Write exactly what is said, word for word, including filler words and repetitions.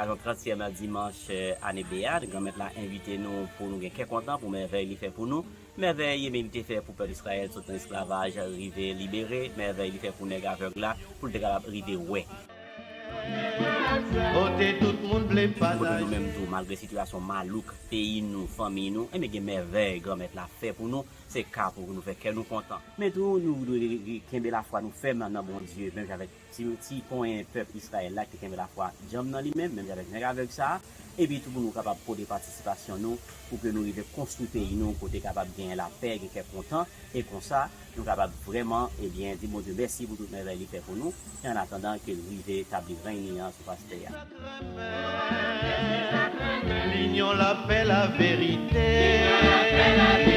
Selebrasyon trantyèm dimanch ane B a, Granmèt la envite nou pou nou gen kè kontan pou mèvèy li fè pou nou. Mèvèy, ebyen, li te fè pou pèp Izrayèl sot nan esklavaj, rive libere. Mèvèy li fè pou nèg avèg la, pou l te kapab rive wè. Kote tout moun vle Kote nou pataje. Menm tou, malgre sitiyasyon malouk peyi nou, fanmi nou, enben gen mèvèy Granmèt la fè pou nou, se ka pou nou fè kè nou kontan. Men tou, nou dwe kenbe lafwa nou fèm nan Bondye, menm jan avèk ti, ti ponyen pèp Izrayèl la ki te kenbe lafwa djanm nan li menm, menm jan avèk nèg avèg sa a. Epi tou pou nou kapab pote patisipasyon nou pou ke nou rive konstwi peyi nou kote kapab genyen lapè, gen kè kontan, e konsa nou kapab vrèman, ebyen, di Bondye mèsi pou tout mèvèy li fè pou nou, e an atandan ke l rive tabli rèy li an sou pastè a. Linyon, lapè, laverite.